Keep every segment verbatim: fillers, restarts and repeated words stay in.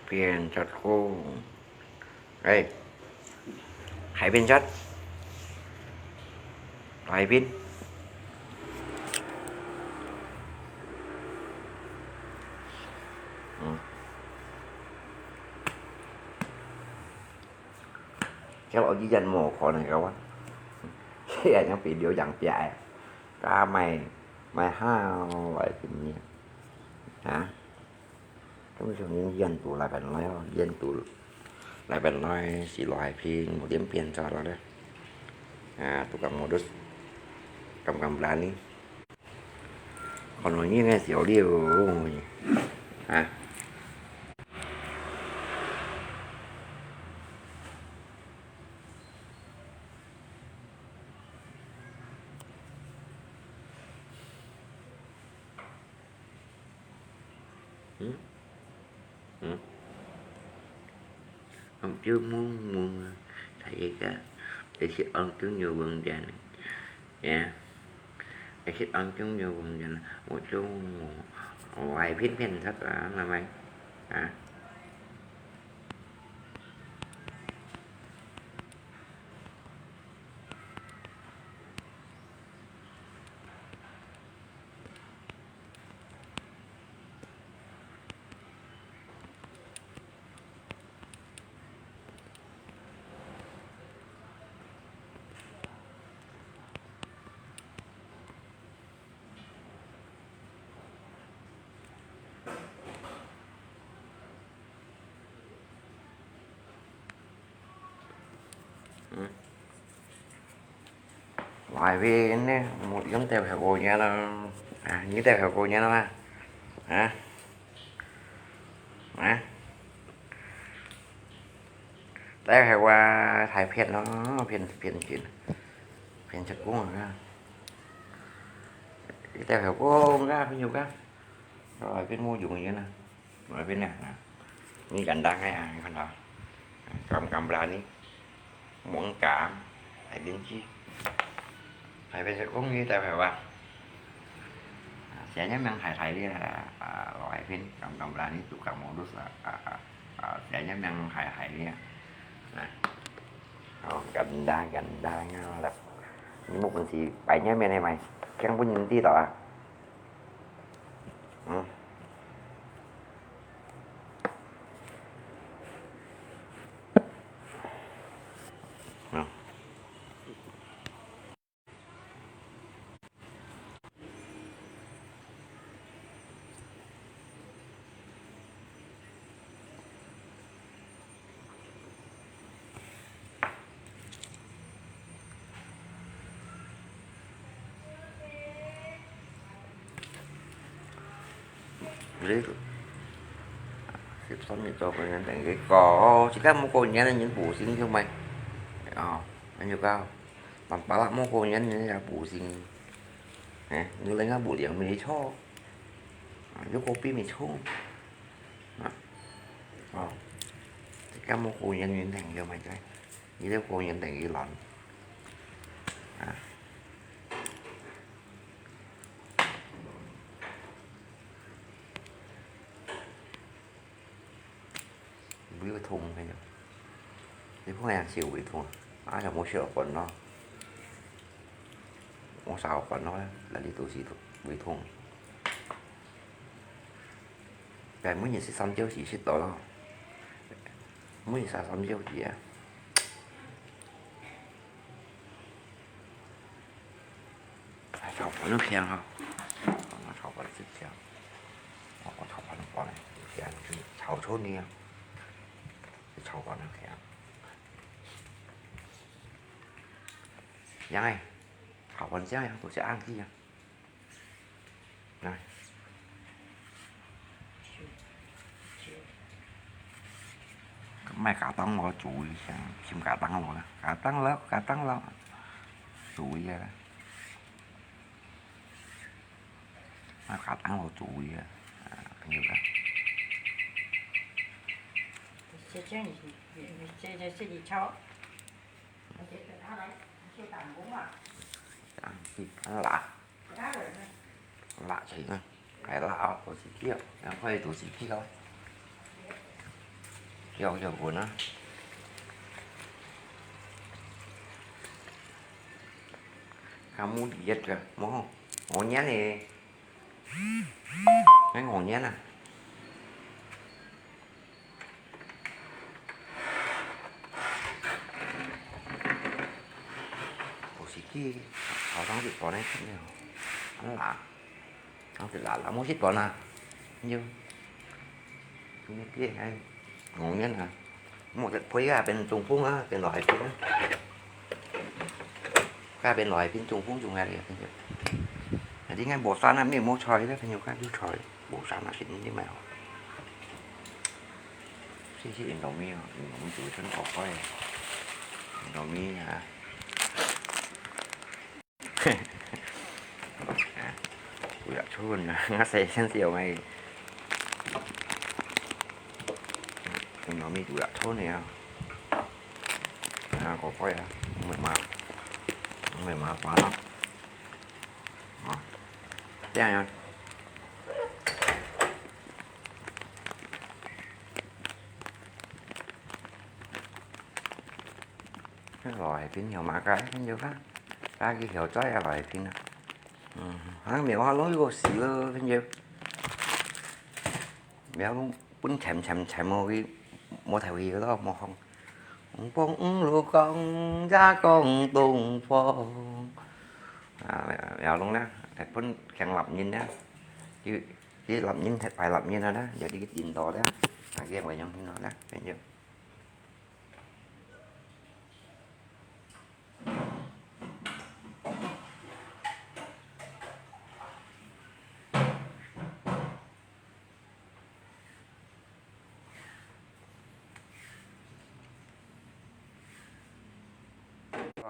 變色公，哎，還變色，來變。嗯。這老幾人無可能个哇，這樣比較樣變哎，該買買好來給你啊。 咁上年印度來本來哦，印度來本來是來片，無點變化了咧。啊，tukang modus，敢敢berani。可能應該小了，啊。Hmm? Hmm? Ang piu mung mung, thai ka, để sit ang chung nhiều vườn đèn. Ya. Để sit ang chung nhiều vườn đèn, một chung một, ngoài phiên phiên thật là, là mày. Hả? Ngoài về nè, một yếm tèo phải vô nhá là, à, như tèo phải vô nhá là, hả? Hả? Tèo phải qua Thái phiên nó, phiên, phiên chuyện, phiên chắc cũng là, tèo phải vô ra, phiên nhiều ra, rồi phiên mua dùng như thế nào? Nói bên này nè. Ni ganda ngay à, con đó. Cầm, cầm ra ni. Muốn cảm. Hãy đến chi. Hãy bên sẽ cũng như ta phải vào. Sẽ nhớ mang hãy hãy đi là, à, loại phiên. Cầm, cầm ra ni tụ cầm một đứa là, à, à, à, sẽ nhớ mang hãy hãy đi. Nè. Ồ, ganda, ganda ngay là. Như một con gì, bảy nhớ men này mày. Khen bún nhìn tí đó à. Ừ. Jadi, sip son ni cho cái nhân thành cái có, chỉ cần một cô nhân là những bổ sinh cho mày. Ờ, anh yêu cao. Tạm bảo là một cô nhân là bổ sinh. Nè, người lấy ngã bổ liang mình cho. Ờ, lúc cô biết mình cho. Ờ. Ờ. Chỉ cần một cô nhân thành cho mày cái. Như thế cô nhân thành cái lon. À.胃痛个，你看人是有胃痛啊，啊，就莫食飯咯，莫食飯咯，那你都是胃痛。但每日食三朝時食到咯，每日食三朝時啊。 哎，炒飯都香哈，啊，炒飯都香，哦，炒飯都香，香，就炒出来啊，就炒飯都香。香哎，炒飯香香，都是暗记啊。来。 莫加當勞，注意一下，先加當勞啦，加當勞，加當勞，注意啊！莫加當勞，注意啊！啊，朋友啊。這，這，這，這，這，這，這，啊，是，啊啦。辣起來，還辣哦，肚屎枵哦，然後肚屎枵哦。枵枵滾啊！看無熱个，無，無熱个，還無熱啊！ 肚屎枵，好像係本來真个，恁辣，好像係辣辣，無食飯啊，喲，你這還，我們啊，莫得配啊，變中風啊，變來變啊，該變來變中風中啊，你看，你看無生啊，無無菜咧，朋友看有菜，無生啊，係你買好。 試試印度米哦，印度米煮出好快哦。印度米啊。啊，不要出呢，我細聲笑咩？印度米煮了出呢啊。啊，好快啊，我的媽，我的媽，完了。啊，這樣呀。 來賓有麼个朋友啊？啊，佢曉在啊，來賓啊。嗯，啊，苗下落又死了，朋友。苗本扦扦扦，無去，無頭去咯，無放。放五路講，也講東方。啊，苗龍呢，本強立人呢，佢，佢立人，排立人啊，呢，有啲領導呢，啊，佢會用呢，朋友。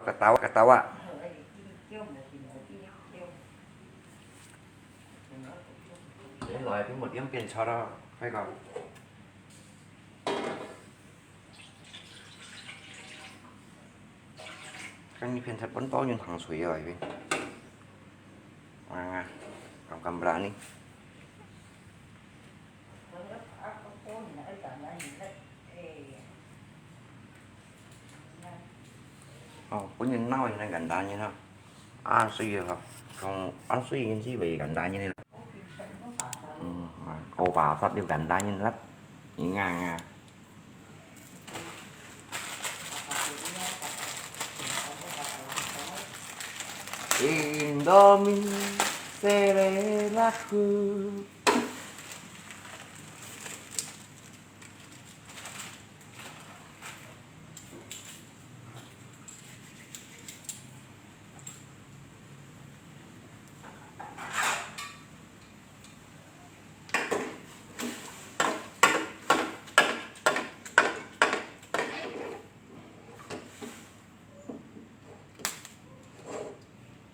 Ketawa, ketawa. Ini lah, itu mau diam pian cara, hai kau. 跟一片才本島人行水啊，一片。啊，敢敢 berani。哦，本人鬧人簡單人啊，啊，水啊，從啊，水人是為簡單人的。嗯，啊，我把法律簡單人啦，你看啊。 Indomie selera ku.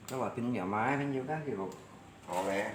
該話點樣買，朋友，該條河咧？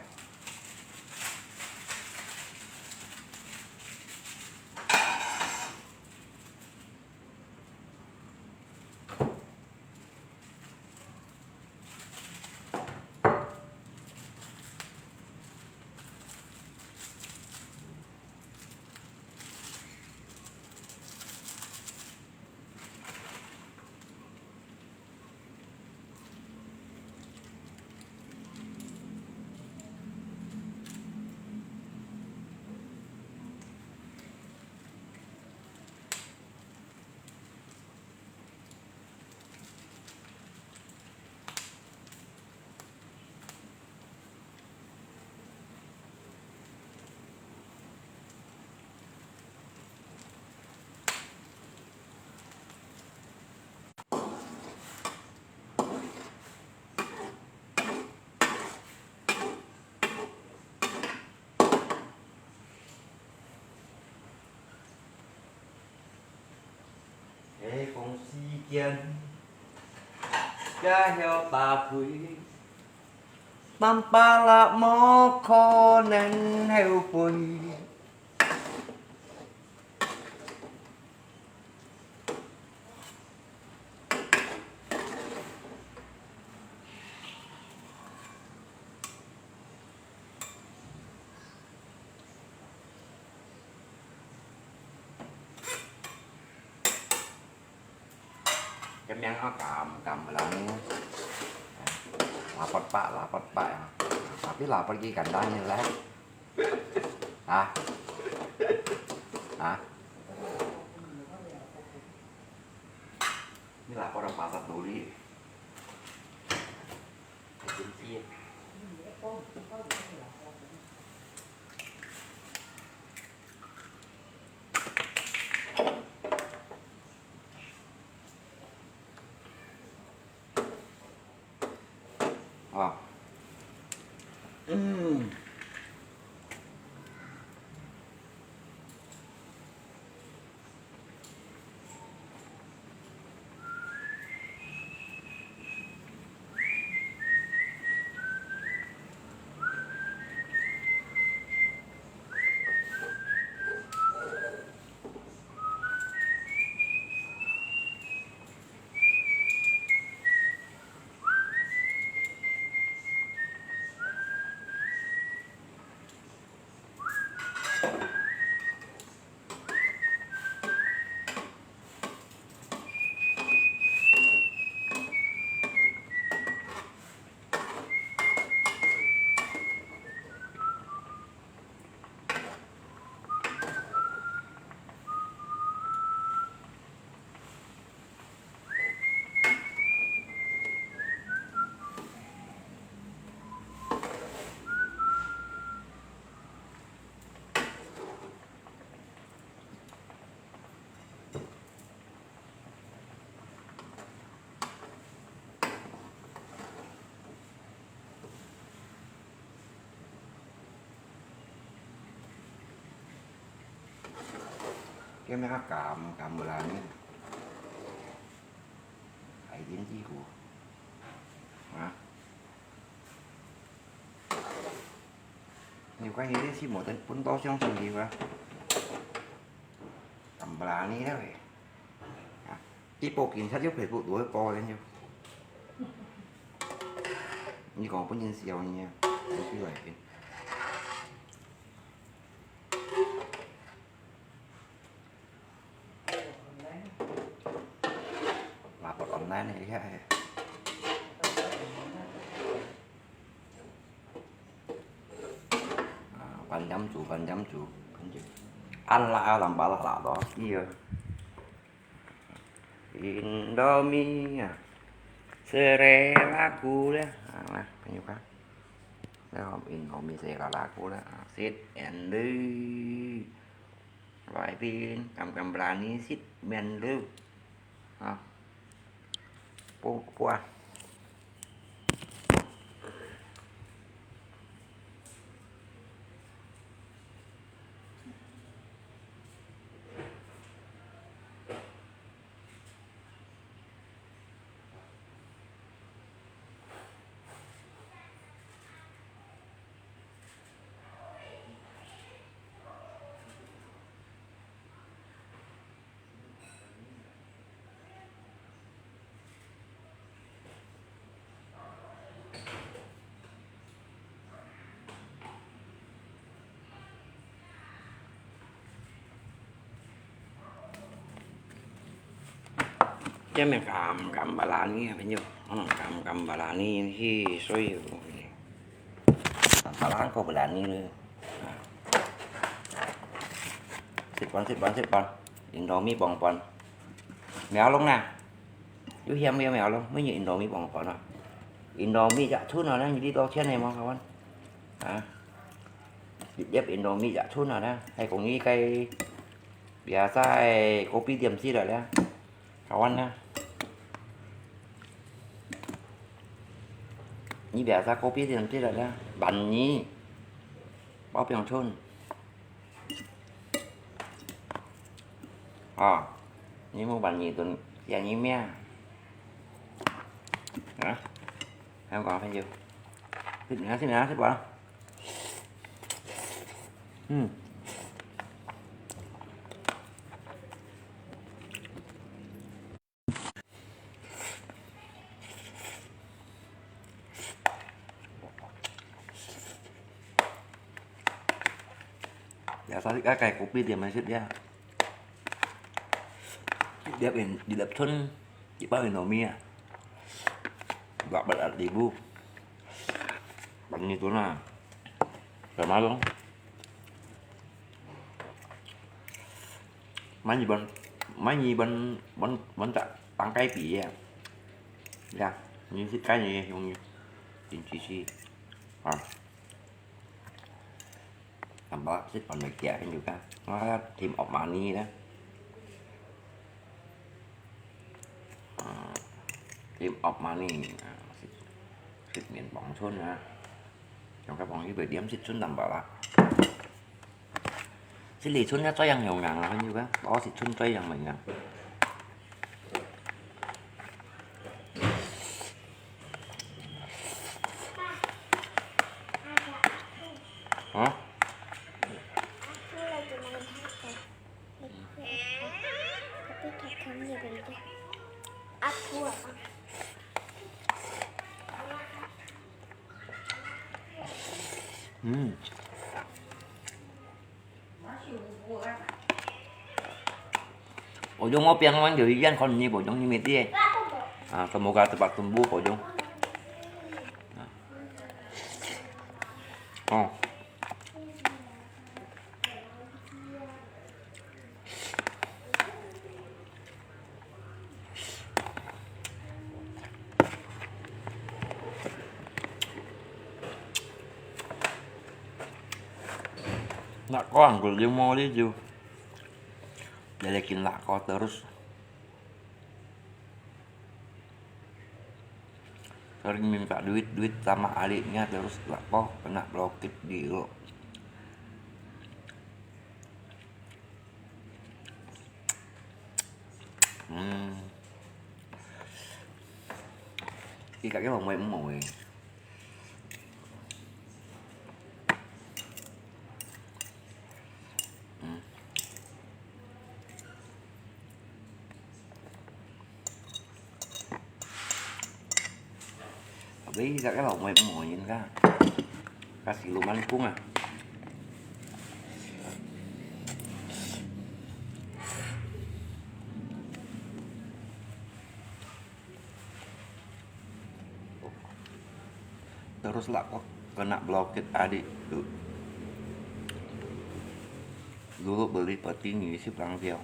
係講時間，也曉打開，慢巴拉無可能後悔。 這 Meng ha kam, kam berani. Lapot pak, lapot pak. Tapi lapot ki gandang ni lah. Ha? Ha? Ni lapot apa tak tuli? Wow. Ừm. Cái mẹ cắm, cắm bờ là như Hãy đến chi hùa. Hả? Nhiều cái gì đấy, xin một tấn phun to xong xong gì vậy? Tầm bla ni đó vậy. Hả? Cái bộ kiến sát giúp Facebook đuổi po lên chứ. Như còn có nhân siêu nha. Cái gì vậy? Lapot online này ya. À, pan giám chủ, pan giám chủ. Ăn là làm ba là là đó kia. Indomie à. Selera ku ya. À, nah, kan juga. Nah, Indomie selera ku ya. À, sit and do. Loại pin, cắm cắm bla ni sit men lu. Ha. Pô, pô. Cái mẹ cắm, cắm bà lá ni, phải nhớ. Nó cắm, cắm bà lá ni, hi, sôi. Cắm bà lá có bà lá ni nữa. Sit pon, sit pon, sit pon. Indomie bong pon. Mèo lông nè. Chú hiếm mèo mèo lông, mới như Indomie bong pon à. Indomie dạ thun rồi nè, như đi đo chén này mà các bạn. Hả? Điệp điệp Indomie dạ thun rồi nè. Hay cũng như cái bia sai kopi tiệm gì rồi nè. Các bạn nè. Như bia sai kopi tiệm gì rồi nè. Bánh mì. Bao biang thun. Ờ, như một bánh mì tuần kia như mẹ. Hả? Em có phải nhiều. Thịt nữa, thịt nữa, thịt bò. Ừ. Biasa sih kayak kopi dia masih dia. Dia pun di laptop 一包Indomie啊，六百啊，ribu。Pang itu na. Sama dong. Mai ni ban, mai ni ban, ban, ban tak tangkai pi ya. Ya, ni si kai ni yung yung. Tin chi si. Ah. Tambah sit pan mai kia kan juga. Ah, team of money lah. Ah, team of money. Ah, sit, sit miên bóng chun ah. Trong cái bóng như vậy điểm sit chun tambah lah. Sit li chun ya choi yang hiu ngang lah kan juga. Bó sit chun choi yang mai ngang. Hah? Tapi tak kami beda. Aku apa? Hmm. Pojong mo piang man yo iyan kon ni pojong ni miti eh. Ah, semoga cepat sembuh pojong. Oh. Nak ko ang ko limo li ju. Jadi kin nak ko terus. Sering minta duit-duit sama adiknya terus lah ko kena blokir di lo. Hmm. Ika kêu bằng mày cũng mỏi. Hmm. Tapi ika kêu bằng mày cũng mỏi nhìn ka. Kasi lumang kung ah. Terus lah ko kena blokir adik tu. Dulu beli peti ni si Bang Tio.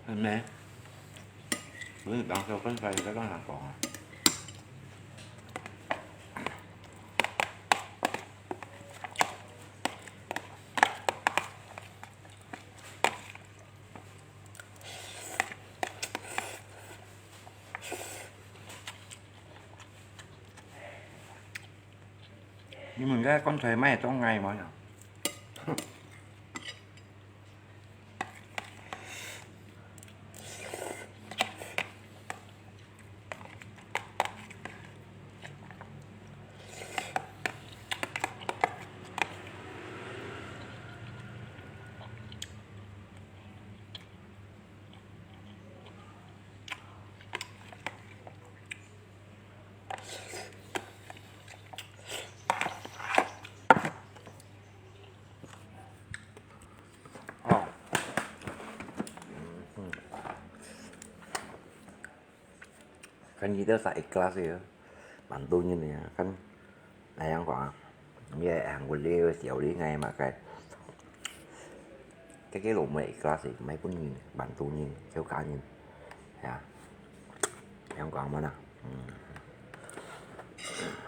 Aneh. Beli Bang Tio kan saya kan nak kong. Ni mun cái con thầy mày trong ngày mà nhỉ? Kan kita sa ikhlas ya, bantu nyin ya kan. Nah yang kong, ya yang boleh siau li ngai makai. Cái cái lỗ mày ikhlas thì mày cũng nhìn bạn tụ nhìn theo cá nhìn. Ya. Yang kong mana? Hmm.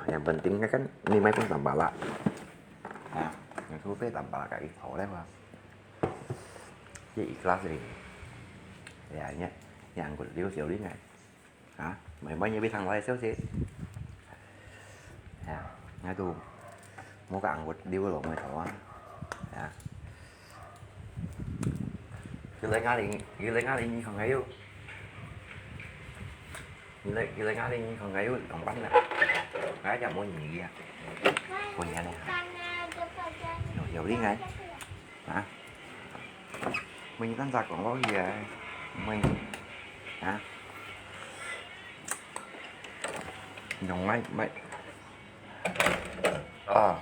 Yang penting kan ni mày cũng tambah lah. Ya, yang tu pe tambah lah cái khổ đấy mà. Cái ikhlas thì. Ya nhé. Yang cũng liu siau li ngai. Hả? Mày mới nhớ biết thằng đó xíu xí. Ya, ngay tu. Mua cái ăn quýt điêu lộn mày thỏ. Ya. Gửi lại ngã đi, gửi lại ngã đi nhìn không ngay yêu. Gửi lại, gửi lại ngã đi nhìn không ngay yêu, còn bắn nè. Ngã chả mua gì kìa. Còn nhà này hả? Rồi, hiểu đi ngay. Hả? Mình tan giặc của nó kìa. Mình. Hả? Nhung mày, mày. Ờ.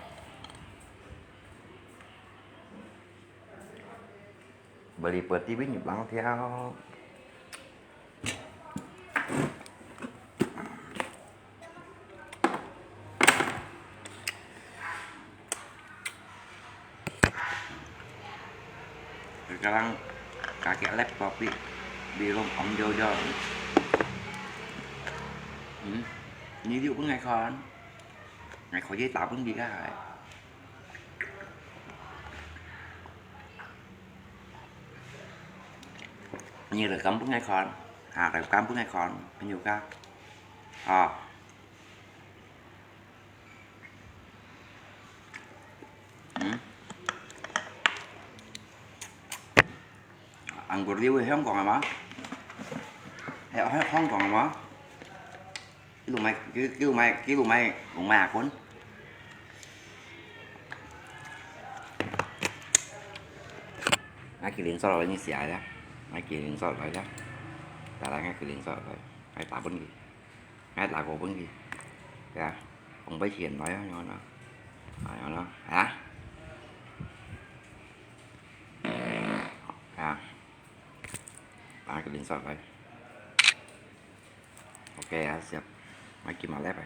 Beli peti bini bang theo. Sekarang kaki Alep kopi belum ambil jauh. Hmm, ini dia pun ngai kan, ngai kau je tak pun dia. Ini rekam pun ngai kan, ha rekam pun ngai kan, penyuka, ha. Hmm. Anggur liu香港係嘛？係香香港係嘛？幾多米？幾幾多米？幾多米？五米啊kun？啊，麒麟索落去，你試下啦。啊，麒麟索落去啦。來來，啊，麒麟索落去，啊，打分佢。 哎，拿過分去，對啊，放杯錢來啊，然後呢，啊，然後呢，啊，啊，拿個零食來。OK啊，食，買幾毛來吧。